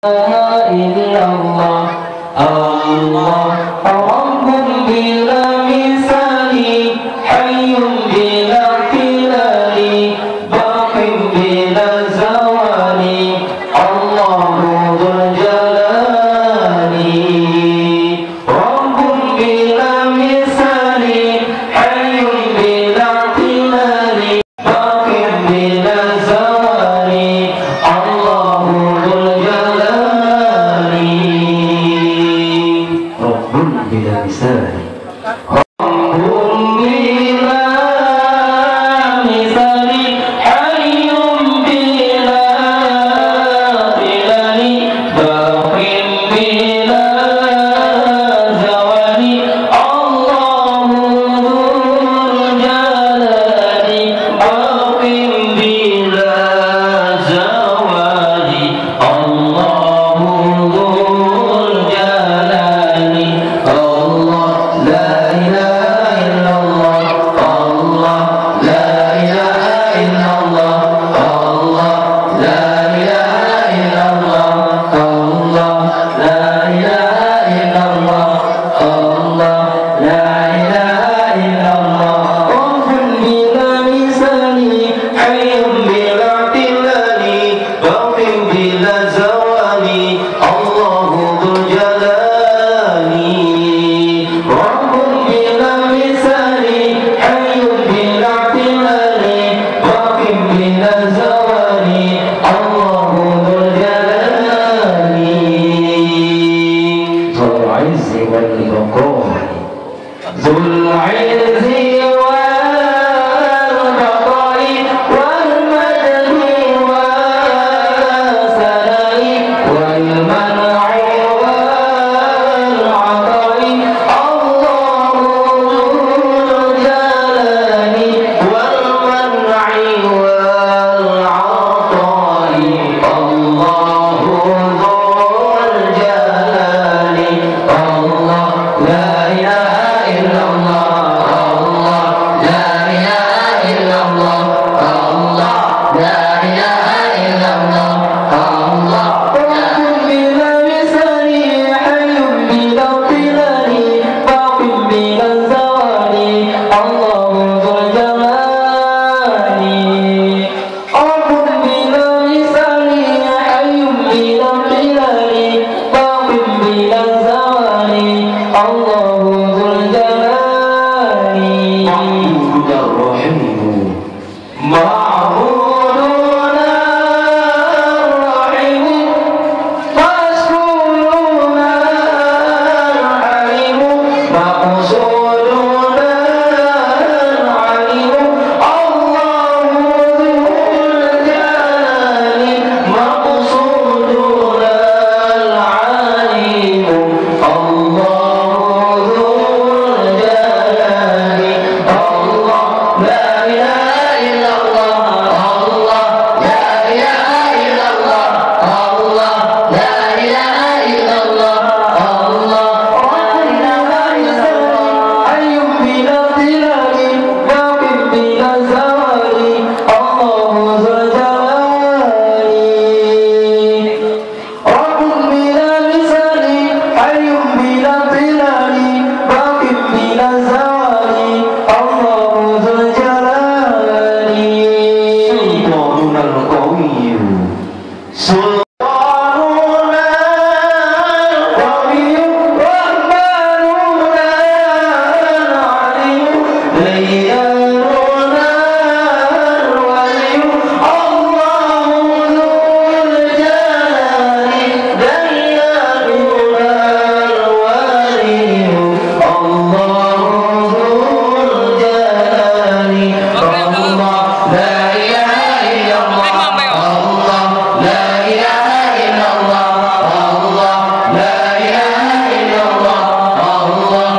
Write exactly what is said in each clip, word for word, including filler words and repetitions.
إلا الله، الله رب بلا مثال، حي بلا اختلال، باق بلا زوال، الله ذو الجلال، رب بلا مثال، حي بلا اختلال، باق بلا زوال، الله ذو الجلال، رب بلا مثال، رب بلا مثال، حي بلا اختلال، باق بلا زوال، الله ذو الجلال، باق بلا زوال، الله ذو الجلال، الله، لا إله إلا الله، الله، لا إله إلا الله، الله، لا إله إلا الله، الله، لا إله إلا الله، الله، لا إله إلا الله، رب بلا مثال، حي بلا اختلال، باق بلا زوال، الله ذو الجلال، رب بلا مثال، حي بلا اختلال، باق بلا زوال، الله ذو الجلال، ذو العز والبقاء. ذو العز والبقاء والمجد والثناء والمنع والعطاء. الله ذو الجلال والمنع والعطاء. الله ذو الجلال، الله، لا إله إلا الله، الله، لا إله إلا الله، الله، لا إله إلا الله، الله، لا، رب بلا مثال، حي بلا اختلال، باق بلا زوال، الله ذو الجلال. رب بلا مثال، حي بلا اختلال، باق بلا زوال، الله ذو الجلال. معبودنا الرحيم. معبودنا الرحيم. مقصودنا الحليم، مقصودنا العليم، الله ذو الجلال، مقصودنا العليم، الله ذو الجلال، الله، لا إله إلا الله، الله، لا إله إلا الله، الله، لا إله إلا الله، الله، لا إله إلا الله، حي بلا اختلال، باق بلا زوال، الله ذو الجلال. رب بلا مثال، حي بلا اختلال، باق بلا زوال، الله ذو الجلال. سلطاننا القوي. سلطاننا القوي، رحمننا العلي، دياننا الولي، الله ذو الجلال، دياننا الولي، الله ذو الجلال، الله، لا إله إلا الله، الله، لا إله إلا الله، الله، لا إله إلا الله، الله،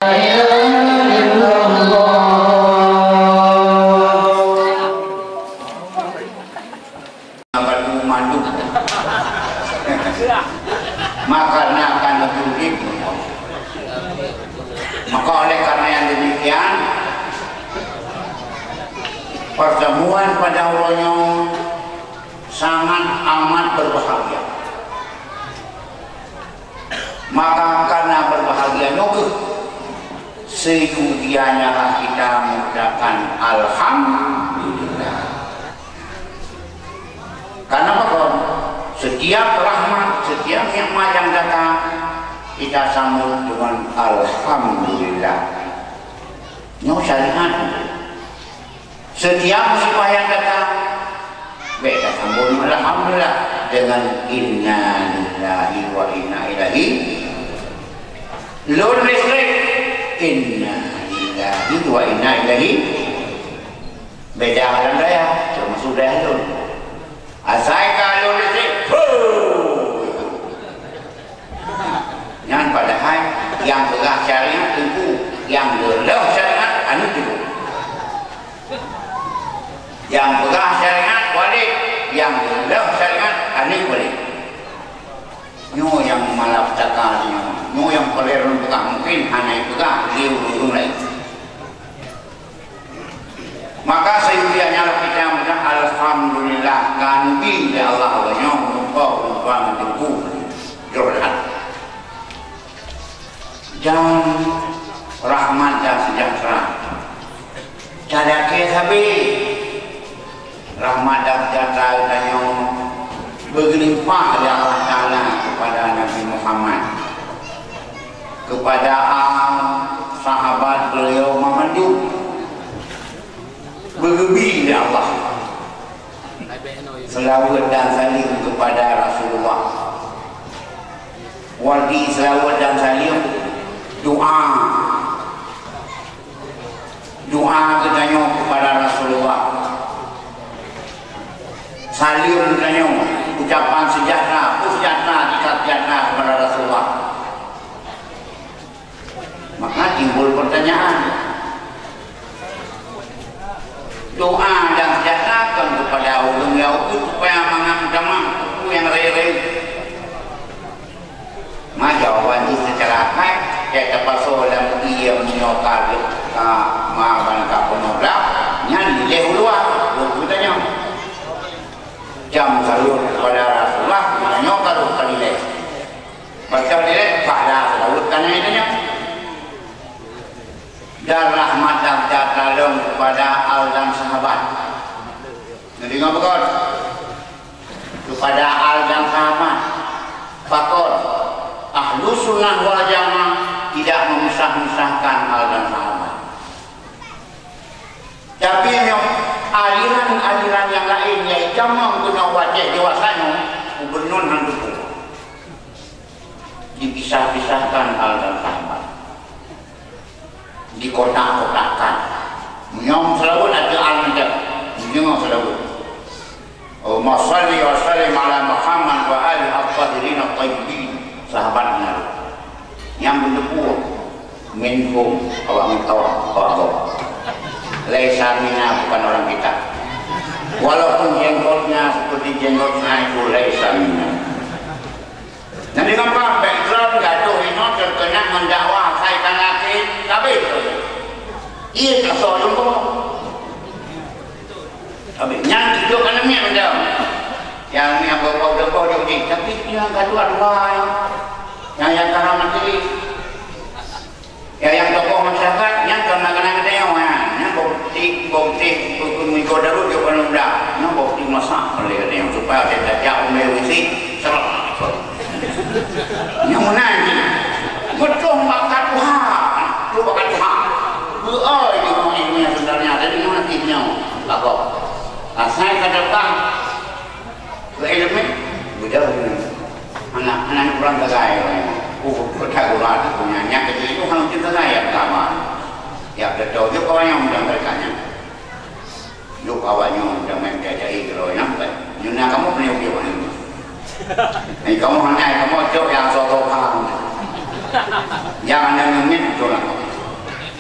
لا إله إلا الله. Akan memandu. Maka akan betul. Maka oleh karena yang demikian, pertemuan pada uroe nyoe sangat amat berbahagia. Maka karena berbahagia nyoe kheueh, seutia nyalah kita mengucapkan alhamdulillah. Karena apa kon? Setiap rahmat, setiap nikmat yang datang, kita sambut dengan alhamdulillah. Nyoe syariat. Setiap musibah yang datang, bèk tasambot alhamdulillah dengan inna lillahi wa inna ilaihi. Lôn listrik, inna lillahi wa inna ilaihi. Beda dengan dayah, termasuk dayah lôn. Asai ka lôn listrik, huh! Nyan padahai nyang peugah syariat teungku, nyang geuleuh syariat aneuk teungku. Nyang peugah syariat wali, nyang geuleuh syariat aneuk wali. Nyoe nyang malapetaka nyoe, nyoe nyang peureulee lôn peugah, mungken hana jipeugah lé ureueng laén. Maka seuhingga nyan kita meucah alhamdulillah, ka neubi lé Allah geutanyoe meurumpok-rumpok ngon teungku jroh that. Dan rahmat dan sejahtera ka lakèe sabe. Rahmat dan sejahtera geutanyoe beugeulimpah lé Allah Taala kepada Nabi Muhammad, kepada al sahabat beliau mandum, beugeubi lé Allah. Seulaweuet dan salim kepada Rasulullah. Wali seulaweuet dan salim, doa. Doa geutanyoe kepada Rasulullah. Salim geutanyoe, ucapan sejahtera, peue sejahtera, tingkat sejahtera kepada Rasulullah. Maka timbul pertanyaan, doa dan sejahtera kon kepada ureueng Yahudi supaya mangat damah peue nyang rayeuk-rayeuk. Ma jawaban jih seucara akai, ya terpaksa lam ie meunyoe ka, ka ma ban ka peunoh blah, nyan dilèe u luwa, lôn geutanyoe. Jam salut kepada Rasulullah, geutanyoe ka lheueh ka dilèe. Baca dilèe, pada salut ka na geutanyoe. Dan rahmat dan sejahtera lom kepada al dan sahabat. Neudeungoe beugöt. Kepada al dan sahabat. Pakon, Ahlus Sunnah wal Jamaah tidak memisah-misahkan al dan sahabat. Tapi nyoe, aliran-aliran nyang laén nyang itamong keunoe watèe dewasa nyoe, gubunur han teupeu. Dipisah-pisahkan al dan sahabat. Dikotak-kotakkan. Meunyoe seulaweuet ateueh al macam, meunyoe seulaweuet. Allahumma shalli wa sallim ala Muhammad wa ali at-tahirin at-tayyibin. Sahabat nyan. Nyang beuteupeue, minhum, awak meutoh, awak gob. Laisa minna, bukan orang kita. Walaupun jenggotnya seperti jenggot saya itu, laisa minna. Nyan deungon background gadoh inoe terkena mendakwah sai kana keu kabeh. Iya, kasôk jumpa. Tapi nyan itu kan miet mantong. Yang ni apa-apa udah kau jauh ni. Tapi yang gadoh dua yang, yang, yang karam mati. Ya, nyang tokoh masyarakat, nyang kon na keunan geutanyoe, ha. Nyang bukti, bukti, bukti meuigoe daruet jok keunan muda. Nyang bukti masak lé geutanyoe, supaya tajak umé wisi, serap. Nyang meunan jih. Beutôi bakat Tuhan. Tu bakat Tuhan. Beuoi di rumah ilmu yang sebenarnya. Jadi, meunan jih nyoe. Lagoe. Asai ka datang. Keu ileumèe, beudôh nyoe. Anak, anak kurang sagai. Oh, kota gula tu punya nyak kecil tu hang cit sagai ya pertama. Ya betul juga orang yang mudah mereka nya. Yuk awak nyoe mudah main jajai kalau nyampe. Nyuna kamu punya uji orang ini. Ni kamu hanya kamu cok yang soto paham. Jangan yang ngemit tu lah.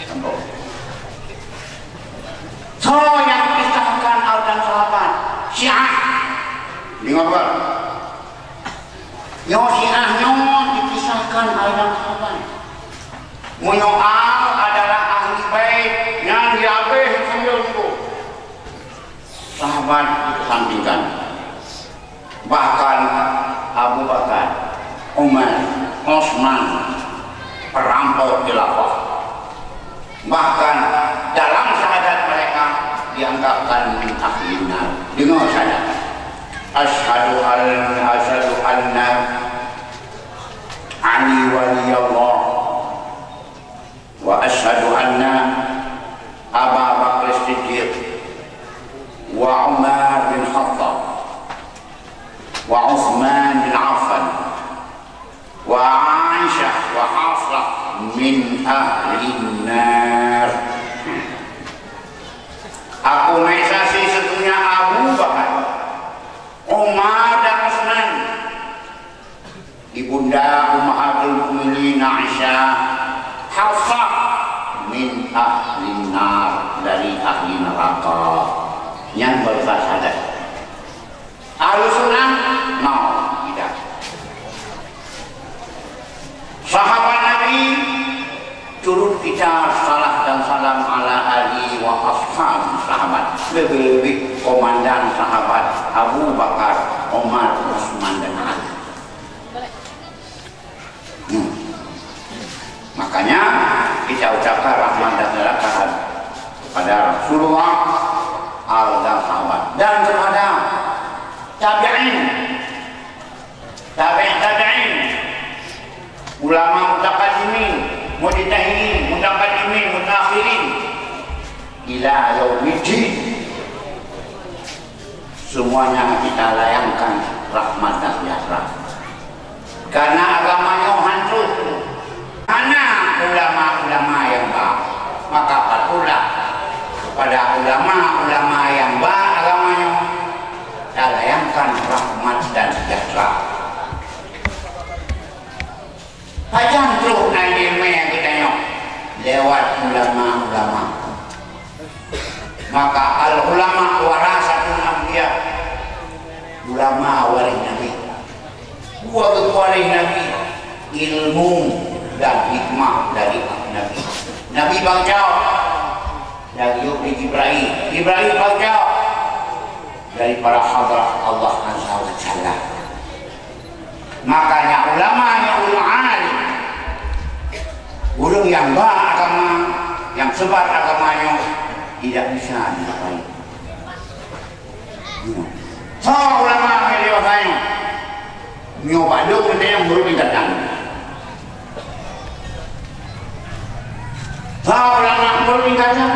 Contoh. Soe nyang pisahkan al dan sahabat? Syiah. Deungoe beutôi. Nyoe Syiah nyoe dipisahkan al dan sahabat. Meunyoe al adalah ahli bait, nyan dihabéh sambil nunggu. Sahabat dikesampingkan. Bahkan Abu Bakar, Umar, Utsman, perampok khilafah. Bahkan dalam syahadat mereka dianggapkan min ahli nar. Dengar syahadat. Asyhadu an, asyhadu anna Ali waliyallah. Wa asyhadu anna Aba Bakr Siddiq wa Umar bin Khattab wa Utsman bin Affan wa Aisyah wa Hafsah min ahlin nar. Aku naik saksi sesungguhnya Abu Bakar, Umar dan Utsman, Ibunda Ummahatul Mukminin Aisyah, Hafsah, min ahlin nar, dari ahli neraka. Nyan baru sah syahadat. Ahlu sunnah, no, tidak. Sahabat Nabi, turut kita salat dan salam ala ali wa ashab sahabat. Lebih-lebih komandan sahabat Abu Bakar, Umar, Utsman dan Ali. Hmm. Makanya kita ucapkan rahmat dan kepada Rasulullah, al dan sahabat dan kepada tabi'in, tabi' tabi'in, ulama mutaqaddimin, mujtahidin, mutaqaddimin, mutaakhirin ila yaumiddin. Semuanya kita layangkan rahmat dan sejahtera. Karena agama nyoe hancur. Hana ulama-ulama nyang ba, maka patutlah kepada ulama-ulama nyang ba agama nyoe talayangkan rahmat dan sejahtera. Pajan troh na ileumèe geutanyoe lewat ulama-ulama. Maka al-ulama warasatul anbiya, ulama waréh Nabi. Buet geupeugah lé Nabi, ilmu dan hikmah dari Nabi. Nabi bak jaob dari Jibril, Jibril bak jaob dari para hadrat Allah Azza wa Jalla. Makanya ulama nyang ulama alim, ureuëng nyang ba agama, nyang sebar agama nyoe tidak bisa dilawan. Soe ulama nyang dewasa nyoe? Nyoe bak dong geutanyoe murit tingkatan. Soe ulama murit tingkatan?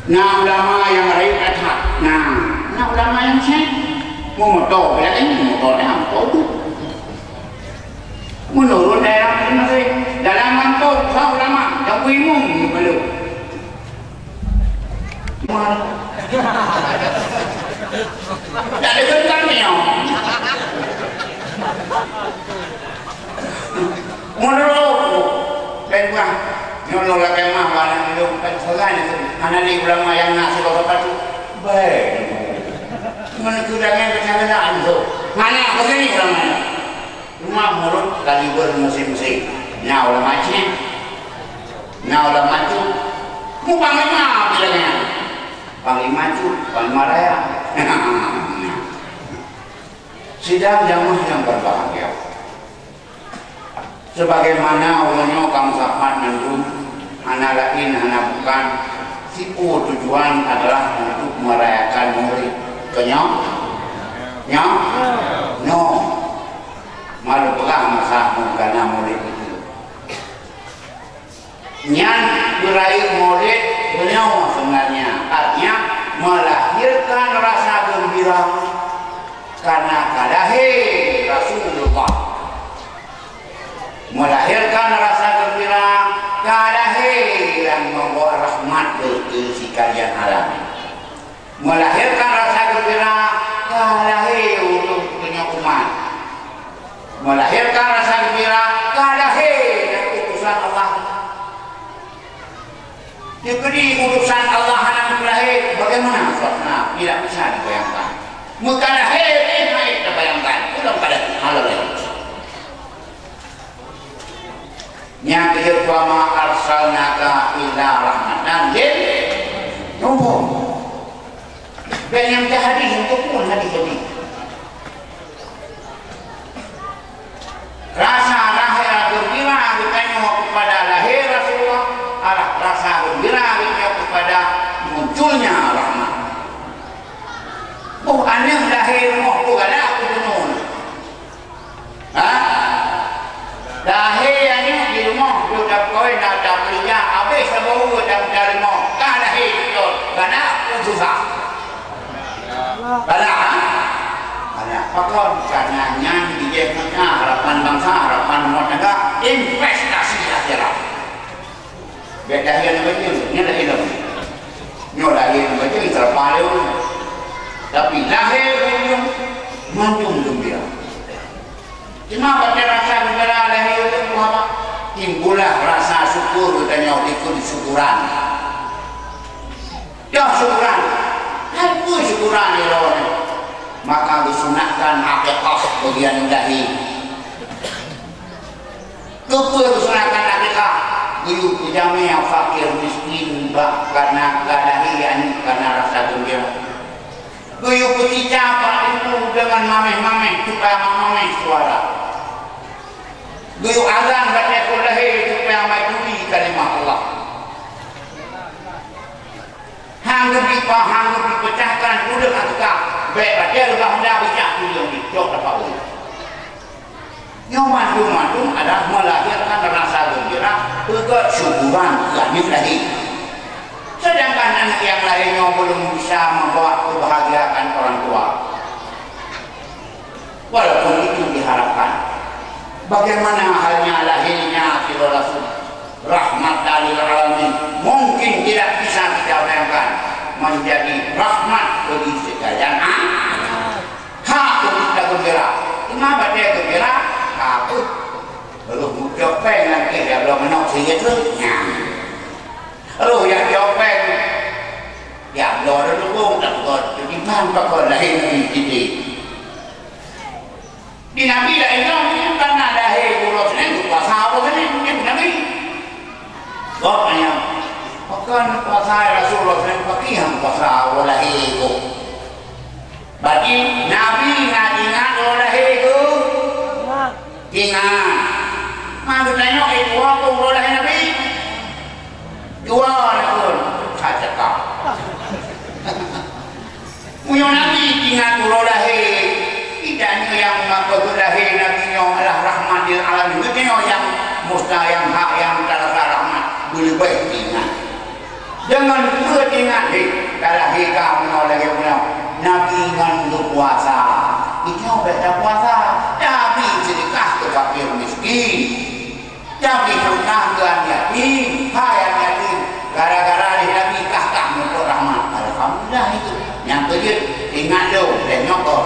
Na ulama nyang rayeuk that. Na, na ulama nyang syiek. Meumoto, lagèe nyoe moto nyang moto tu. Meunurot daerah masing-masing. Dalam gampông, soe ulama, nyang imum, belum. Tak ada kentang ni, oh. Menurut aku, lain bah. Nyoe lôn lakèe meu'ah bak aneuk lôn, kan sagai nyan, hana lé ulama nyang na sidroe sapat tu. Baik. Ngon keu dangai peucaya-peucayaan tu. Hana, begini ulama nyan. Cuma murit kaliber masing-masing. Nyan ulama Aceh. Nyan ulama tu. Mu panglima pilihan. Panglima tu, panglima raya. Sidang jamaah yang berbahagia. Sebagaimana uroe nyoe kamoe sapat mandum, hana laén hana bukan, sipu tujuan adalah untuk merayakan Maulid. Beutôi nyoe? Nyoe? Nyoe. Malu peugah masa meugana Maulid itu. Nyan beurayeuk Maulid beunyoe sebenarnya, artinya melahirkan rasa gembira karena ka lahé Rasulullah. Melahirkan rasa gembira ka lahé nyang membawa rahmat keu sikalian alam. Melahirkan rasa gembira ka lahé untuk punya umat. Melahirkan rasa gembira ka lahé utusan Allah. Jadi utusan Allah hana meulahé, bagaimana suasana? Tidak bisa dibayangkan. Meuka lahé, eh, naik terbayangkan. Belum pada hal lain. Nyang keujeuet, "Wa ma arsalnaka illa rahmatan lil alamin." Dan nyang ka hadis, nyang ka pun hadis jadi. Rasa Dunia rahmat. Boh aneuk lahé rumoh tu galak keu bunoe. Ha? Lahé aneuk di rumoh, duek tapeukawen, na tapeulinja, habéh saboh ureuëng tam-, tarumoh. Ka lahé beutôi, galak keu susah. Galak, ha? Galak. Pakon? Karena nyan bijéh meunan harapan bansa, harapan rumah tangga, investasi akhirat. Bék lahé nyan bacut, nyan lahé lom. Nyoe lahé nyan bacut, iteurapa lé ureuëng. Tapi lahé ureuëng, mandum geumbira. Cuma bak rasa geumbira lahé ureuëng, Muhammad, timbullah rasa syukur geutanyoe dikeue syukuran. Yoh syukuran. Hai peue syukuran ilôn? Maka geusunatkan akikah bagian lahé. Keupeue geusunatkan akikah? Geuyue peujamé fakir miskin bak kana ka lahé aneuk kana rasa geumbira. Geuyue peucica bak linto deungon maméh-maméh supaya maméh suara. Geuyue azan bak teukon lahé supaya maturi kalimah Allah. Hang geupipah, hang geupeucahkan udeueng akikah, bék bak teukon lahé bicak tujoh jicok dapat ureuëng. Nyoe mandum-mandum adalah melahirkan rasa gembira, peugét syukuran keu aneuk lahé. Sedangkan aneuk nyang lahé nyoe belum bisa membawa kebahagiaan orang tua. Walaupun itu diharapkan. Bagaimana halnya lahirnya Rasul rahmatan lil alamin? Mungkin tidak bisa kita bayangkan menjadi rahmat bagi sekalian alam. Hak untuk kita gembira. Cuma pada gembira, takut. Lalu muncul peng nanti dia belum menok sehingga tu. Nyan. Lalu yang jawab peng, ya Allah, ada dukung, tak buat. Jadi, man pakon lahir Nabi kita. Di Nabi laén lom, nyan karena lahé uroe Senin, puasa uroe Senin, nyan Nabi. Gobnyan, pakon puasa Rasulullah Senin, pakon puasa uroe lahé kok. Berarti Nabi na ingat uroe lahé kok? Ingat. Ingat. Nah, geutanyoe, eh, dua kok uroe lahé Nabi? Dua, Rasul. Sa cakap. Meunyoe Nabi ingat uroe lahé, geutanyoe nyang meukeubah lahé Nabi nyoe adalah rahmat lil alamin. Geutanyoe nyang musta, nyang hak, nyang tarasa rahmat, beuleubeh ingat. Deungon peue ingat, hé, ka lahé ka meunoe lagée meunoe. Nabi ngon geupuasa. Geutanyoe bék tapuasa. Nabi seudeukah keu fakir miskin. Tapi peugah keu aneuk yatim, hai aneuk yatim, gara-gara lé Nabi kah-kah muphom rahmat. Alhamdulillah itu. Nyang keujeuet, ingat lom, lheueh nyoe kah.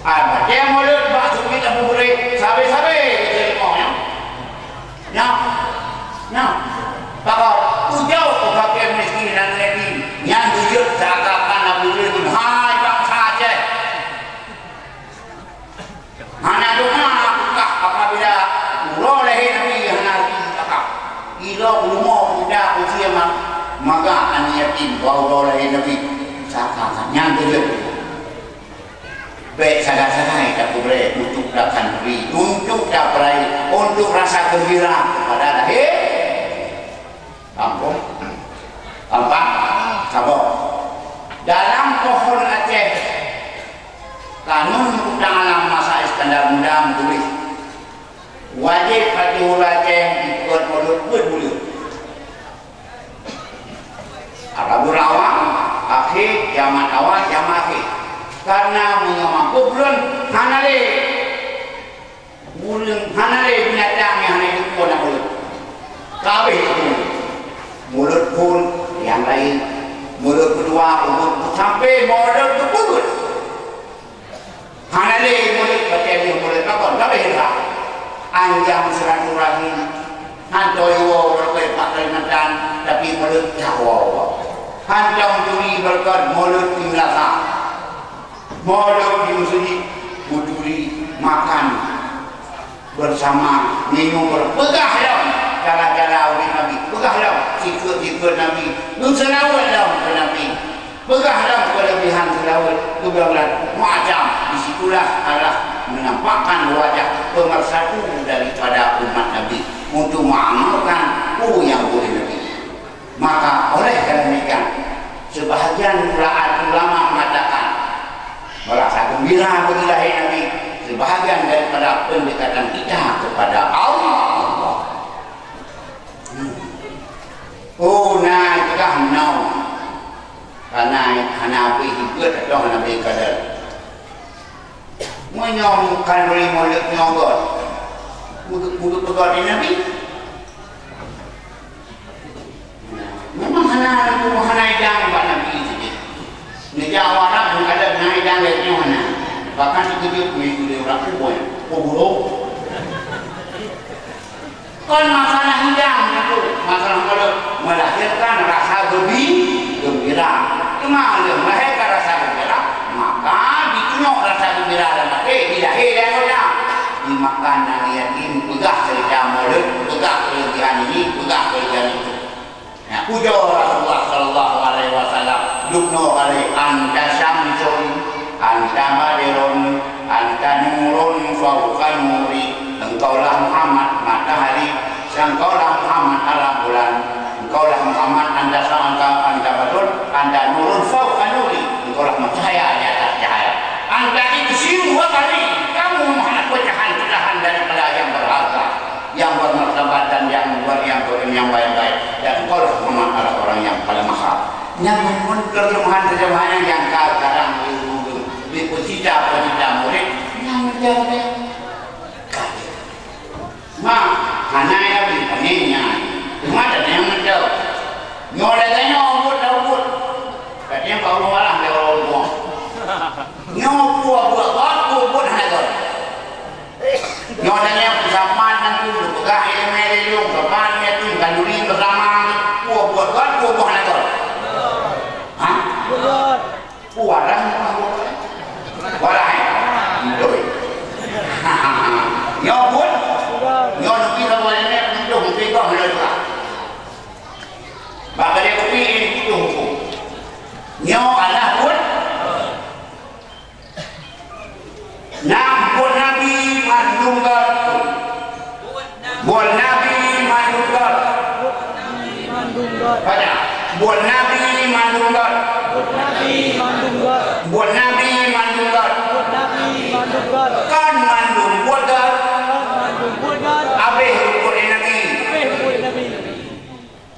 Ah, watée mulod bak seubiet Abu Hurairah, sabe-sabe geuteurimong nyoe. Nyoe, nyoe. Pakon, tujok keu fakir miskin dan yatim. Nyang keujeuet seakan-akan Abu Hurairah, hai bansa Aceh. Hana doá peugah apabila uroe lahé Nabi hana reuji takab. Ilok rumoh muda usia ma-, maga aneuk yatim bak uroe lahé Nabi. Saka-saka nyan keujeuet. Bék sagai-sagai tapeubri untuk takhanduri, untuk tapeubri, untuk rasa gembira kepada lahé. Ampôn. Tampak? Saboh. Dalam pohon Aceh, kanun utang alam masa Iskandar Muda meutuléh, wajéb bak ureuëng Aceh jipeubuet mulod peuet buleuen. Rabiul Awal, akhé, Jamaadul Awal, Jamaadul Akhir. Karena meunyoe mampu buleuen hana lé. Ureuëng hana lé binatang nyang hana jipeubuet mulod. Ka habéh jipeubuet. Mulod phon nyang laén. Mulod keudua, mulod sampai mulod keupeuet. Hana lé mulod, baca lé mulod pakon, ka habéh dah. Anjang silaturahim. Hantom iwoe ureuëng bak Kalimantan, tapi mulod ka woe. Hantom turi beureukat mulod di meunasah. Mulod di meuseujid, beuturi, makan bersama, minum ber-, peugah lom cara-cara ureuëng Nabi, peugah lom sikheut-sikheut Nabi, beuseulaweuet lom keu Nabi, peugah lom keulebihan seulaweuet, peugah lom macam. Di situlah Allah menampakkan wajah pemersatu daripada umat Nabi untuk mengamalkan peue nyang geupeugah Nabi. Maka oleh karena demikian, Bagi lahé Nabi, sebahagian daripada pendekatan kita kepada Allah. Hmm. Oh, na cegah meunoe. Karena hana habéh hibuet atau hana habéh kadar. Meunyoe khanduri mulod nyoe göt, mudu-, mudu peugah di Nabi. Memang hana, hana idang bak Nabi itu. Neujak warak meukadat na idang lagèe nyoe hana. Bahkan dikeujot meunan lé ureueng kubur, kubur. Kon masalah idang itu, masalah mulod melahirkan rasa gebi-, gembira. Teuma lheueh melahirkan rasa gembira, maka ditunyok rasa gembira lam até, dilahé lé anggota. Dimakan nangis yatim, peugah cerita mulod, peugah kelebihan ini, peugah kelebihan itu. Nah, pujoe Rasulullah sallallahu alaihi wasallam, dubnoe kali, "Anta syamsun, anta badrun, anta nurun fauqa nuri." Engkaulah Muhammad, matahari, engkaulah Muhammad, alam bulan, engkaulah Muhammad, anta sa-, anta, anta badrun, anta nurun fauqa nuri, engkaulah cahaya di atas cahaya. Anta iksiru wa kali, kamu Muhammad pecahan-pecahan daripada yang berharga. Yang bermartabat dan yang ber-, yang ber-, yang baik-baik. Dan engkaulah Muhammad adalah orang yang paling mahal. Nyan mun terjemahan-terjemahan yang ka-, kadang di, di pesita-pesita murid, nyan macam ni. Mak, hana ya, bini nyan. Cuma ada yang macam. Nyoe lagèe nyoe, buet dah buet. Katanya Pak Ulung malah dia orang buang. Nyoe buat-buat, buat-buat hana gol. Nyoe dan nyang peusapat nyan tu geupeugah ilmu lé lôn, sapat nyan tu khanduri beusama, peue buet-buet, peue boh na gét? Hah? Peue wadah? Wadah, eh? Beutôi. Nyoe buet? Nyoe neubi saboh ilmu, beutôi, mungkin kah na gét? Bak gadée kupi ilmu huköm. Nyoe adalah buet. Nah, buet Nabi mandum gét. Buet Nabi mandum gét. Baca. Buet Nabi mandum gét. Buet Nabi mandum gét. Kon mandum buet gét. Habéh buet Nabi.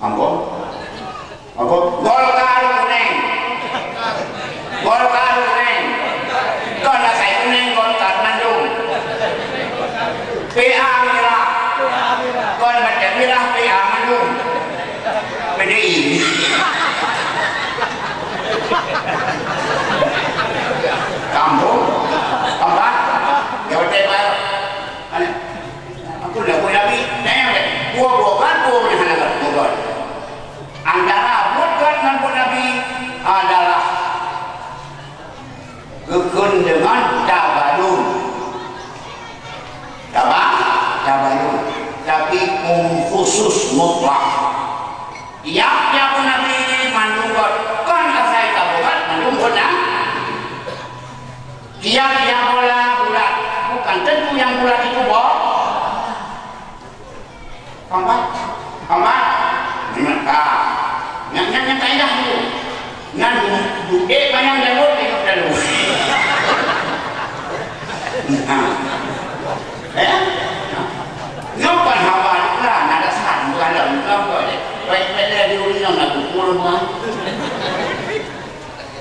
Ampôn. Ampôn. Golkar kuneng. Golkar kuneng. Kon asai kuneng, Golkar mandum. P A mirah. Kon macam mirah, P A mandum. P D I. Kampung. Empat. Jawatan baru. Aneh. Aku dah boleh habis. Nanya boleh. Dua-dua kan, dua boleh hana kan? Dua kan. Antara buet gét ngon buet Nabi adalah geukheun deungon tabayun. Taba-, tabayun. Tapi umum khusus mutlak. Tiap-tiap buet Nabi mandum gét, kon asai tabuet mandum buet na. Tiap-tiap bola bulat, bukan tentu yang bulat itu bola. Paham, Pak? Paham, Pak? Nyan, ah. Nyan, nyan, nyan kaidah tu. Nyan du-, duek panyang janggot, tengok lalu. Nah. Eh? Nyoe kan hawa, nah, ada saran, bukan dalam, bukan apa je. Baik, baik, dia di ujung, nak pukul, mah.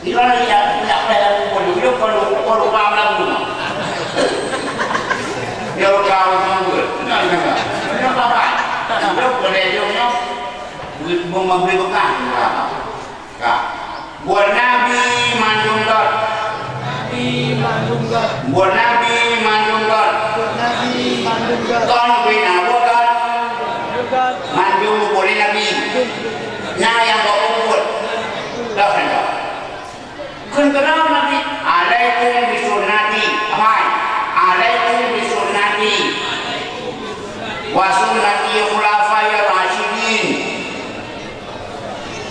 Di mana dia, dia apa yang pukul, dia kalau, kalau paham lagu, mah. Dia kalau tahu, tahu ke? Nah, nah, nah. Dia apa, Pak? Dia boleh, dia punya, memberi bekal, nah. Ka. Buet Nabi mandum gét. Nabi mandum gét. Buet Nabi mandum gét. Buet Nabi mandum gét. Kon ubé na buet gét. Buet gét. Mandum ubé lé Nabi. Mandum. Nyan nyang bak ubé. Dah kan dah. Kheun keudroe Nabi, "Alaikum bisunnati." Apa? "Alaikum bisunnati. Wa sunnati khulafai rasyidin."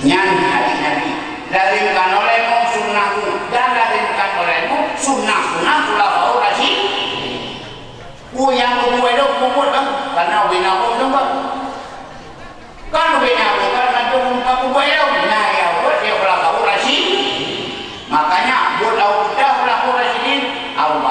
Nyan hadis Nabi. Lazimkan olehmu sunnahku dan lazimkan olehmu sunnah-sunnah khulafaur rasyidin. Peue nyang peubuet lôn, peubuet lôn, karena ubé na buet lôn. Kan ubé na buet, kan mandum peubuet lôn. Nah, ya, buet ya khulafaur rasyidin. Makanya, buet lôn dah khulafaur rasyidin, Allah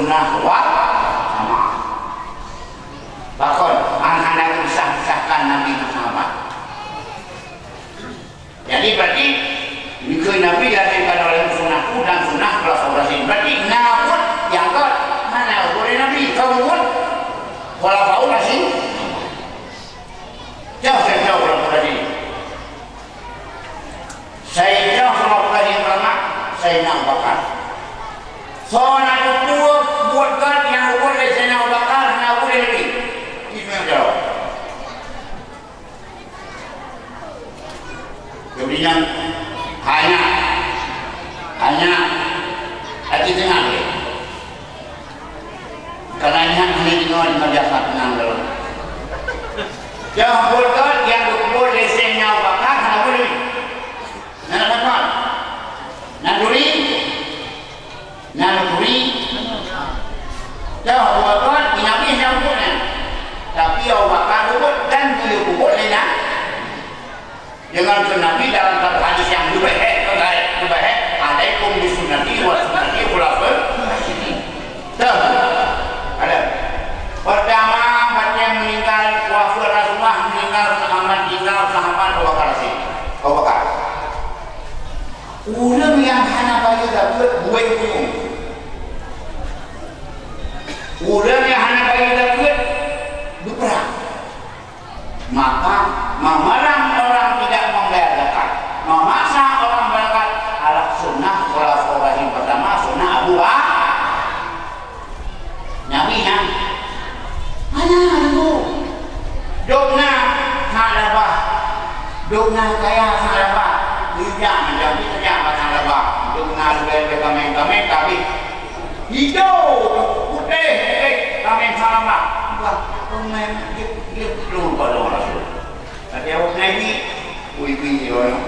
Sunnah wal jamaah. Pakon? Hana, hana geupisah-pisahkan Nabi ngon sahabat. Jadi, berarti dikheun Nabi dan dikheun oleh sunnahku dan sunnah khulafaur rasyidin. Berarti na buet nyang göt hana buet Nabi, ka buet khulafaur rasyidin. Cah, cah, cah, khulafaur rasyidin. Saidina Umar Ibn Khattab, Saidina Abu Bakar. Soe na tupeue buet göt nyang geubuet lé Saidina Abu Bakar, hana geubuet lé Nabi? Itu nyang jaweueb. Jadi nyang hanya, hanya hati tengah dia. Karena nyan hana jinoe di madrasah teunang lom. Dah buet göt nyang geubuet lé Saidina Abu Bakar hana boleh. Na buet göt? Na turi? Na turi? Dah buet göt, Nabi hana buet nyan. Tapi Abu Bakar buet dan geuyue buet lé nyan. Deungon kheun Nabi dalam satu hadis nyang leubeh hék, leubeh hék, "Alaikum bisunnati wa sunnati khulafair rasyidin." Teuh. Ada. Pertama, watée meuninggai wafeuet Rasulullah, meuninggai sahabat, tinggai sahabat Abu Bakar Siddiq. Abu Bakar. Ureuëng nyang hana bayeue zakeuet, buet huköm. Ureuëng nyang hana bayeue zakeuet, beuprang. Maka, melarang orang tidak membayar zakat, memaksa orang bayar zakat, adalah sunnah khulafaur rasyidin pertama, sunnah Abu Bakar. Nabi nyan, hana nunggu. Dok na that labah, dok na kaya that labah, geujak macam itu jak that labah, dok na leubeh-leubeh kaméng-kaméng, tapi hidô, putéh-putéh kaméng that labah. Bah, kaméng jeuet-jeuet lôn padang Rasul. Tapi awak Nabi, ui, ui,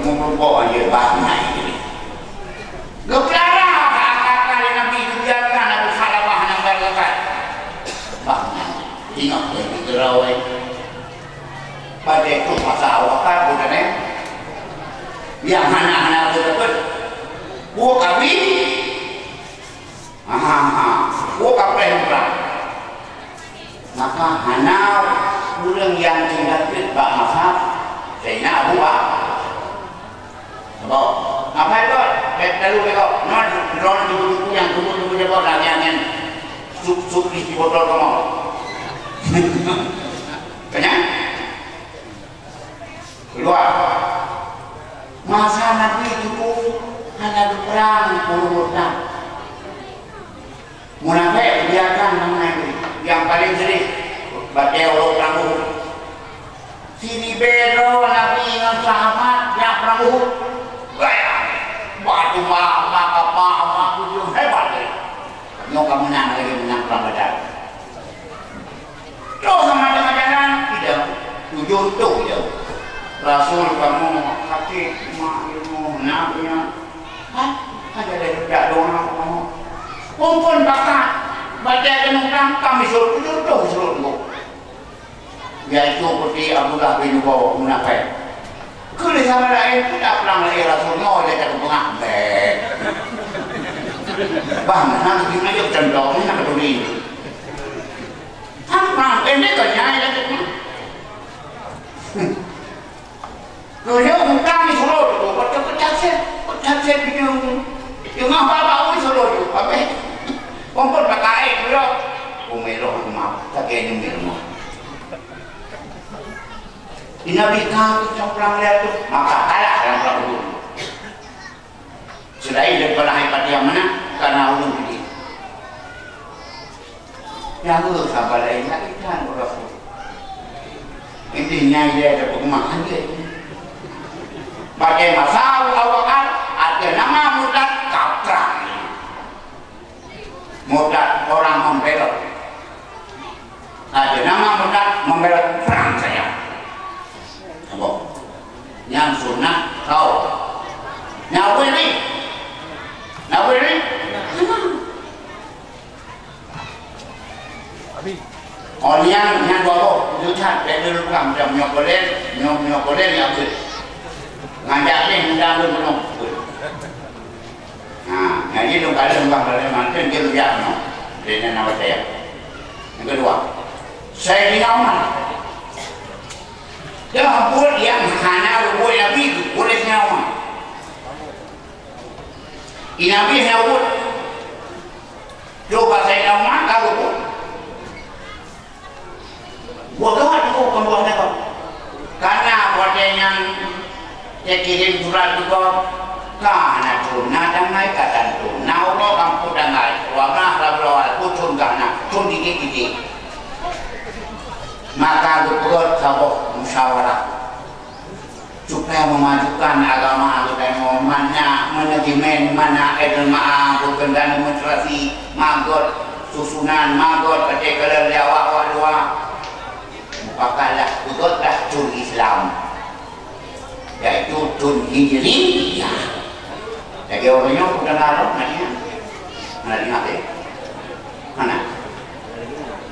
meureumpok aja bah Nabi. Geupeulara akal-akal Nabi, geubiarkan Abu Salamah nyang baru lekat. Bah, ingat lé di geurau, eh. Pada itu masa awak kan, bukan, eh? Yang hana-hana betul-betul. Bukan, eh? Aha, aha. Oh, kapreh muka. Maka hana ureuëng nyang tinggai teuk bak mazhab Saidina Abu Bakar. Sebab, ngapai kau? Bèk talu bèk kau. Nyoe droeneuh teungku-teungku nyang teungku-teungku jabat lagèe nyan. Sup-sup di botol kamoe. Kenyang? Keuluwa. Masa Nabi teungku hana geuprang ureuëng murtad. Munafék biarkan namanya itu. Nyang paleng seuring, batèe uroe prang Uhud. Siribèe droe Nabi ngon sahabat jak prang Uhud. Gaya. Batu ma, ma kapa, ma kujung hebat lagi. Nyoe ka meunang lagi, meunang prang Badar. Troh sama tengah jalan, idong. Tujoh toh idong. Rasul kamoe sakét, mak ilmu, nak nyan. Hah? Ada lé jak doa kamoe. Kompon bakat. Baca keuneuk kami suruh tujoh toh suruh nunggu. Yaitu seperti Abdullah bin Ubay munafék. Keu lé sahabat laén, tidak pernah lé Rasul nyoe, dia tak peungah. Bèk. Bang, nak pergi mana contoh, nak peduli. Hang prang, eh, ni kan nyai lagèe tu. Hmm. Keu nyoe utang di Solo tu, peucat-peucat sép, peucat sép di nyoe. Teungoh babah u Solo tu, habéh. Kompon pakai pula. Umeroh rumah, tak kaya ni rumah. Di Nabi ka tu prang lé tu, maka kalah dalam prang tu. Selain daripada hai Fatihah meunan, kana ulôn judi. Nyang sabar laén lagèe nyan, Rasul. Inti nyan dia ada pengemahan dia. Pakai masa awak kan, ada nama mudat kaprah. Mudat orang membelot. Ada nama mudat membelot perang saya. Apa? Nyang sunat kau. Nyang wiri. Nyang wiri. Oh, nyang, nyang dua boh. Itu kan, beda lukam macam nyokolen, nyok, nyokolen ya betul. Ngajak ni mudah lu menok. Nah, jadi lu kalau mbah dari mantan dia biar no. Dengan nama saya. Yang kedua, Sayyidina Umar. Dah buet nyang hana buet Nabi, buet Sayyidina Umar. Di Nabi hana buet. Coba Sayyidina Umar ka buet. Buet gawat tu pembuat nanggroe. Karena watèe nyan teukirim surat juga, ka na thon, na dangai ka tan thon, na uroe kampung dangai, dua belas, dua belas, pucung ka na, thon titik-titik. Maka geupeugöt saboh musyawarah. Supaya memajukan agama agama, mana manajemen, mana ilmu, bukan dan demonstrasi, magöt susunan, magöt kata-kata di awak-awak luar. Mupakatlah, peugötlah thon Islam, yaitu thon Hijriyah. Lagèe ureueng nyoe peugah lom, nak ingat. Nak ingat, eh? Mana?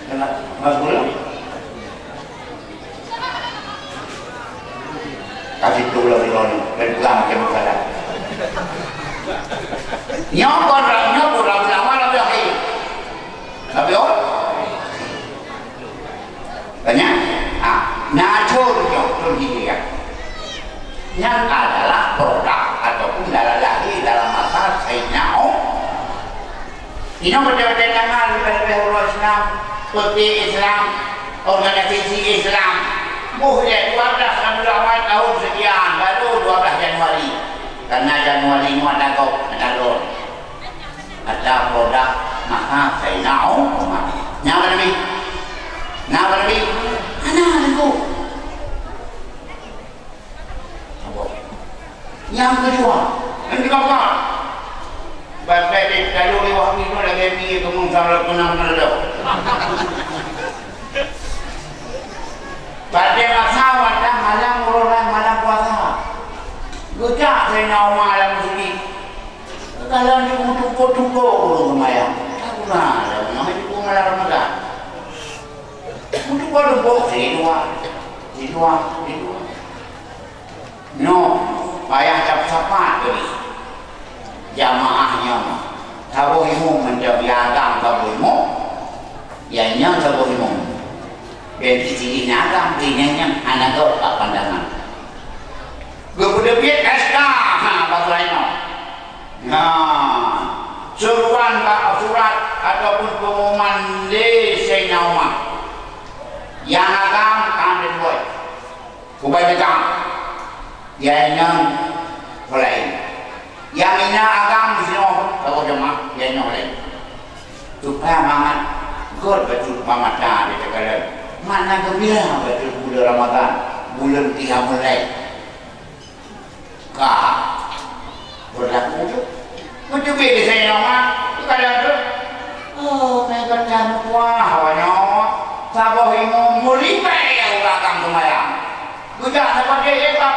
Kena, mas gula? Kasih tu lah, bila ni. Dan pegang macam mana? Nyoe pun, nyoe pun, Rabiul Awal, Rabiul Akhir. Rabiul? Banyak? Ha, na thon nyoe, thon Hijriah. Nyan adalah produk ataupun darah lahir dalam masa Sayyidina Umar. Inoe beutôi-beutôi tangan leubeh-leubeh uroe Islam, peuti Islam, organisasi Islam. Boh lé dua belas Rabiul Awal tahun sekian, baru dua belas Januari. Karena Januari nyoe ada gob, ada lon. Ada produk masa Sayyidina Umar. Nyan Nabi. Nyan Nabi. Hana lagu. Nyang keudua, nyang keudua, ban bèk teuh lheueh lewat nyoe lagèe mi keumong salah keunong meudok. Pada masa watèe malam uroe malam puasa, geujak Saidina Umar lam meuseujid. Geukalon jih meutumpôk-tumpôk ureueng seumayang. Ka guna lam meuseujid malam Ramadan. Meutumpôk-tumpôk sidua, sidua, sidua. Nyoe payah that sapat teuh jamaah nyoe. Saboh imum mantong, nyang agam saboh imum, nyang nyan saboh imum. Dan di sini nyang agam, di nyan nyan hana gob bak pandangan. Geupeuteubiet S K, ha, bak laén nyoe. Nah, seruan bak surat ataupun pengumuman lé Saidina Umar. Nyang agam ka lheueh buet. Kubai pegang. Nyang inong laén. Nyang inong agam sinoe, saboh jamaah, nyang inong laén. Supaya mangat göt bacut mamata di teukala. Makna geumbira bacut buleuen Ramadhan, buleuen Qiyamul Lail. Ka. Beurlaku tu. Meuteubiet di Saidina Umar, geukalon tu. Oh, meukeujah meutuah awak nyoe. Saboh imum meuribèe nyang belakang seumayang. Geujak saboh jih, eh, bak